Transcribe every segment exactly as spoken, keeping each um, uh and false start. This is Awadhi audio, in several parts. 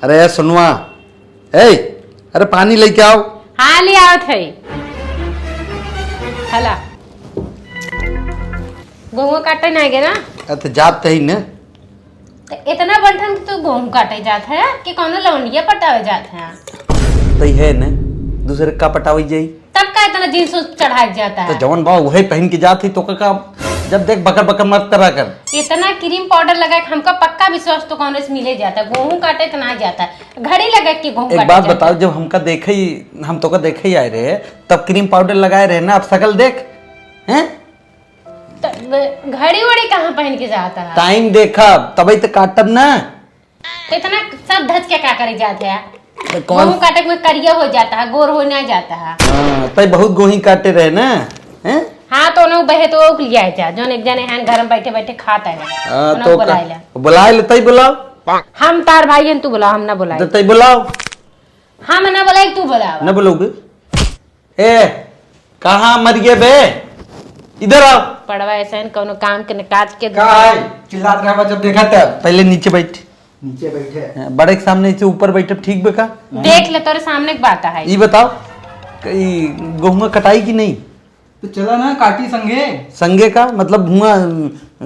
अरे सोनुआ, ए, अरे पानी लेके आओ। हाँ, ले आवत है। हला, गेहूं काटे ना गए ना? अरे तो जात ही न। तो इतना बंठन कि तू गेहूं काटे जात है कि कौनो लौंडिया पटावे जात है? तो है न, दूसरे का पटावे जाई? तब का इतना जींस उस चढ़ाए जाता तो है? जवन बा वही पहन के जात ही, तो का, का जब देख बकर बकर मत करा कर। इतना क्रीम पाउडर लगा के हमका पक्का विश्वास तो कांग्रेस मिले जाता, गेहूं काटे तो ना जाता, घड़ी लगा के गेहूं एक काटे बात जाता। बताओ, जब हमका देखे ही, हम तो का देखे ही आए रहे, तब क्रीम पाउडर लगाए रहे ना, अब शकल देख, हैं? तो घड़ी वड़ी कहाँ पहन के जाता है? टाइम देखब, तबे तो काटब ना। तो इतना सब धज के का करे जात है? तो कौन गेहूं काटे में करिया हो जाता है, गोर हो ना जाता है। हाँ, तई बहुत गोही काटे रहे ना, हैं? हाँ, तो उन्हें बहे तो ओक लिया जा, जौन एक जने हैं घर में बैठे बैठे खाता है। हाँ, उन्हें तो बुलाए का-, ला। बुलाए ले, तई बुलाओ। हम तार भाई हैं, तू बुलाओ, हम ना बुलाए। तो तई बुलाओ। हम ना बुलाए, तू बुलावा। ना बुलाओगे? ए, कहाँ मर गए बे? इधर आओ। पड़वा ऐसा है, कौनो काम के न काज के का है? चिल्लात रहा जब देखा तब। पहले नीचे बैठ। नीचे बैठे। हाँ, बड़े के सामने से ऊपर बैठब, ठीक बे का? देख ले, तोरे सामने की बात है। ई बताओ, क-, ई गेहुआ कटाई कि नहीं? तो चला ना, काटी संगे। संगे का मतलब हुआ,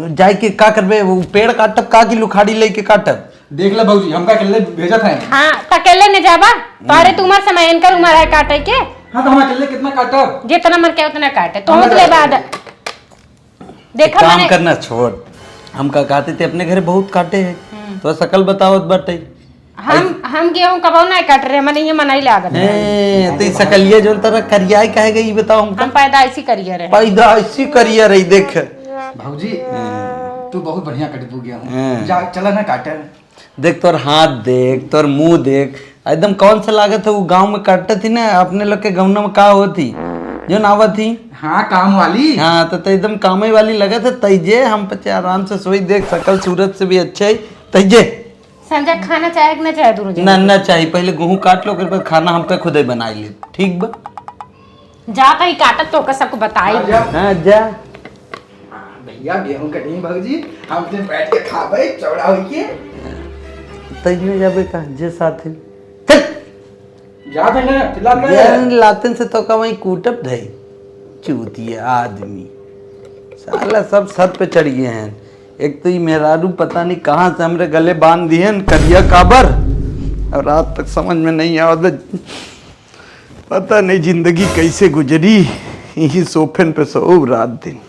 जाए के का करबे? वो पेड़ काटब का कि लुखाड़ी लेके काटब? देख ले भौजी, हमका अकेले भेजत हैं। हाँ, तो अकेले ने जाबा? तोरे तो उम्र समय, इनकर उम्र है काटे के। हाँ, तो हम अकेले कितना काटब? जितना मन के उतना काटे। तो हम हम ले अकेले बाद। देखा काम मने करना छोड़। हम का कहते थे, अपने घरे बहुत काटे हैं। हम्म। तो शकल बतावत बाटे। हम, ऐस- हम गेहूं कबो नहीं काट रहे, मने ये मनाई लागत है। हैं, तो ई शकलिया जौन तरह करिया है, कहे गई, ई बताओ हमका। हम पैदाइशी करिया रहे। पैदाइशी करिया रही, देख। भौजी, हम्म। तू बहुत बढ़िया कटबू गेहूं। हम्म। जा, चला ना काटे। देख तोर हाथ देख, तोर मुंह देख, एकदम कौन सा लागत है? वो गांव में काटत ही ना, अपने लोग के गौना में का होती, जौन आवत ही। हाँ, काम वाली। हाँ, तो, तो एकदम कामे वाली लगत है। तैजे हम पचे आराम से सोई, देख शकल सूरत से भी अच्छे है। तैजे संजय खाना चाहे कि ना चाहे, दोनों जने? ना, ना चाही। पहले गेहूं काट लो, ओकर बाद खाना हम पे खुदे बनाई ले, ठीक बा? जा कहीं काटत तो ओकर सबको बताई। हाँ, जा। हाँ, जा। भैया, गेहूं कटिंग भौजी, हम ते बैठ के खाबे, चौड़ा होई के। तैने जाबे का, जे साथे। चल। जा बे ना, चिल्ला के। ये लातन से तो का वहीं कूटब धई। चूतिया आदमी। साला सब सर पे चढ़ गए हैं। एक तो ये मेहरारू पता नहीं कहाँ से हमरे गले बांध दिए हैं, करिया काबर। और रात तक समझ में नहीं आवत बे। पता नहीं जिंदगी कैसे गुजरी, यही सोफन पे सोओ रात दिन।